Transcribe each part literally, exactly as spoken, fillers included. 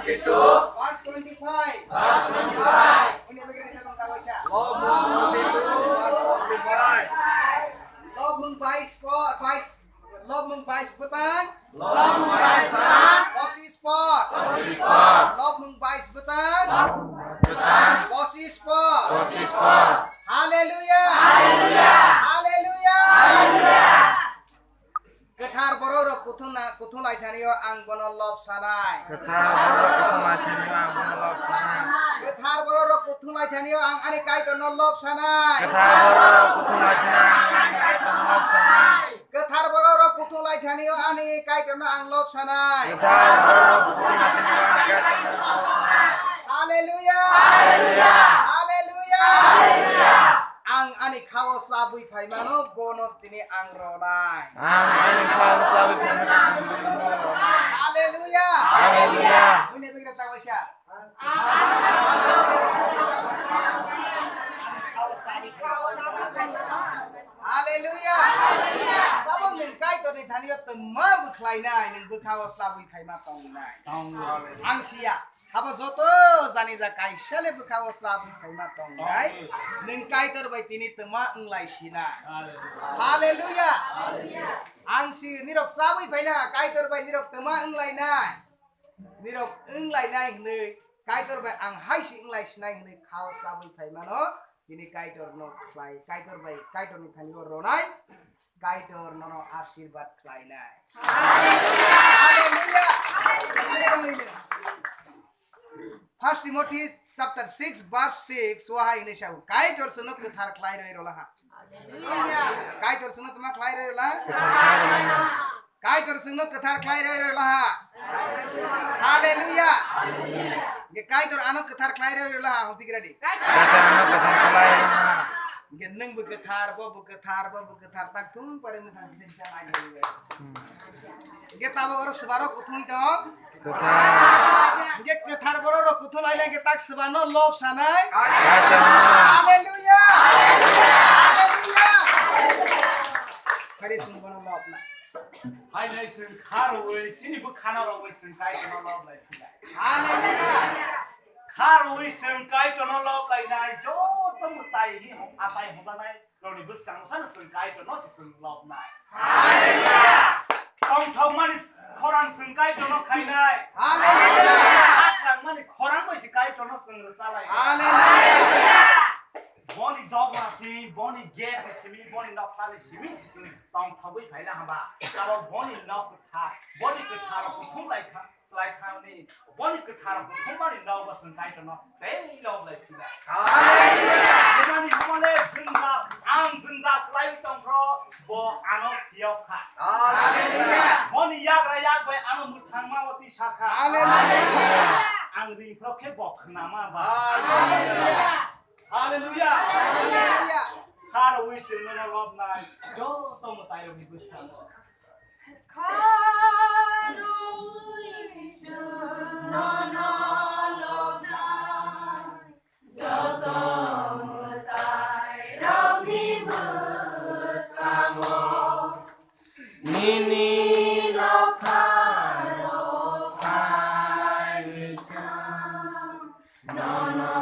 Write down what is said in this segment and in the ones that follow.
Verse twenty-five. Verse twenty-five. Hwnwi bagwi rijak wng ta waisa. Lobmung twenty-two, verse twenty-five. Lobmung bais por, bais, Lobmung bais bwtang. Lobmung bais bwtang. Pochis por. Pochis por. Lobmung bais bwtang. Lobmung bais bwtang. Pochis por. Pochis por. Hallelujah. Hallelujah. Hallelujah. Hallelujah. Kwthar borok rok kuthung na, kuthung lai thani o ang bono lob sanai. Kwthar borok kuthung lai thani o ang bono lob sanai. Kwthar borok rok kuthung lai thani o ang ani Kaitor no lob sanai. Kwthar borok kuthung lai thani o ang ani Kaitor no lob sanai. Kwthar borok rok kuthung lai thani o ani Kaitor no ang lob sanai. Kwthar borok rok kuthung lai thani o ang Kaitor no lob sanai. Hallelujah. Hallelujah. Hallelujah. Hallelujah. Ang ani khao chabwi phaimano, bono tini ang ronai. Ang ani khao chabwi phaimano, ang bono ronai. Hallelujah. Hallelujah. Buini bagwi ta waisa. Hallelujah. Tabok nwng Kaitorni thani o twma bwkhlainai, nwng bwkhao chabwi phaima tongnai. Ang siya. Abo joto jani ja kaisa le bwkhao chabwi phaima tongnai. Nwng Kaitor bai tini twma wnglai sinai. Hallelujah. Ang si nirok chabwi phaina Kaitor bai nirok twma wnglainai. Nirok wnglainai hwnwi Kaitor bai ang hai si wnglai sinai hwnwi khao chabwi phaimano. Tini Kaitor no khlai, Kaitor bai, Kaitor ni thani o ronai. Kaitor nono asirbat khlainai. Hallelujah. Hallelujah. First Timothy chapter six verse six o hai hwnwi sao, Kaitor chwngno kwthar khlai rwi rwla ha. Hallelujah. Kaitor chwngno tma khlai rwi rwla? Kaitor chwngno kwthar khlai rwi rwla ha. Hallelujah. Hallelujah. Kaitor ano kwthar khlai rwi rwla ha, hon pigra di. Kaitor ano kwthar khlai rwi rwla ha. Hingke nwng bo kwthar, bo bo kwthar, bo bo kwthar, tak thung pare mwthang kisa kisa nai nai. Hmm. Hingke tabo oro swbaro kuthung tong. Kwthar. Hingke kwthar borok rok kuthung lai lai hingke tak swbano lob sanai. Kwthar. Hallelujah. Hallelujah. Hari sung bono lob na. Hai nai sung kharwi chini bo khana rok bai sung kai kono lob lai thilai. Hallelujah. Kharwi sung kai kono lob lai nai joto mutai hi atai hubanai. Roni bwskango sano chwng Kaitorno se chwng lobnai. Hallelujah. Tongthokmani khorang chwng Kaitorno khainai. Hallelujah. Asrangmani khorang bai se Kaitorno chwng rwchalai. Hallelujah. Boni dogma simi, boni gate ni simi, boni nokha ni simi se chwng tongthogwi phaina hwnba. Abo boni nok kwthar, boni kwthar kuthum lai kha. Lai thangni, boni kwthar buthumani nogo chwng Kaitorno tei lob lai phila. Hallelujah. Bumani hamole jwngjal, ang jwngjal khlai tongphro, bo ano phiyok kha. Hallelujah. Boni yagra yak bai ano mwthangma oti sakha. Hallelujah. Ang ringphro khe bo khnama ba. Hallelujah. Hallelujah. Hallelujah. Khar wi chwng nono lobnai, joto mwtai rokni bwskango. Nini nokha rok hai wisang. Nono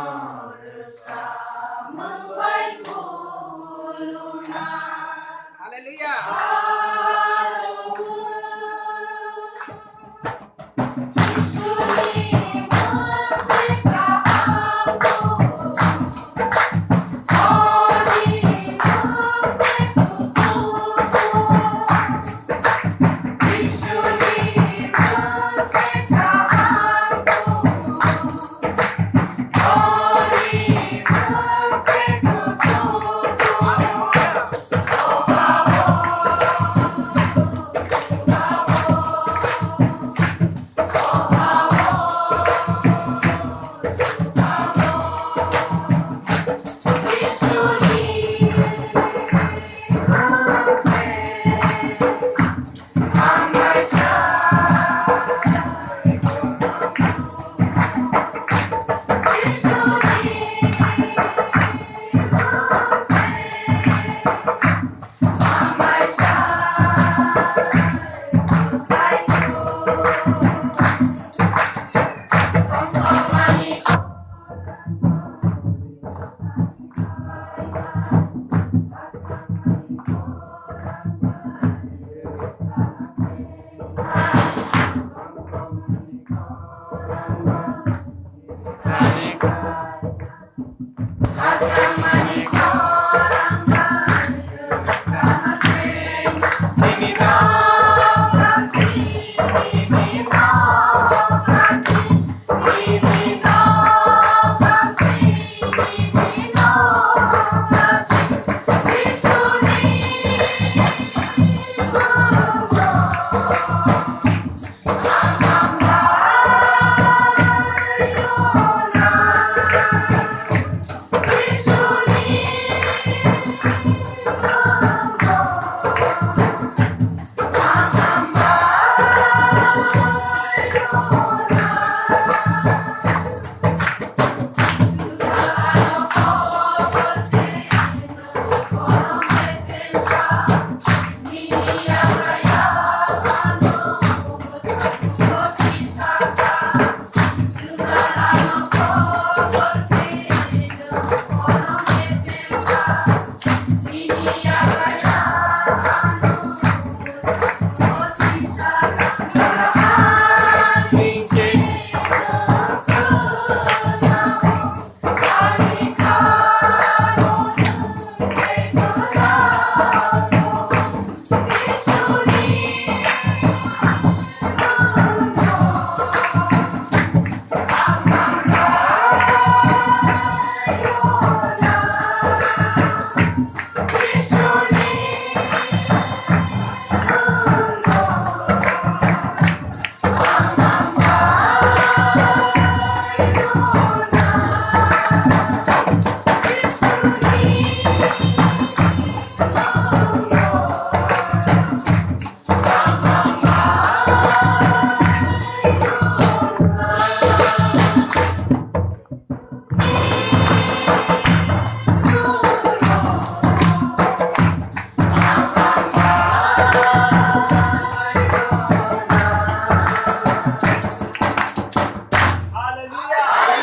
rwchapmung bai khulumnai. Hallelujah.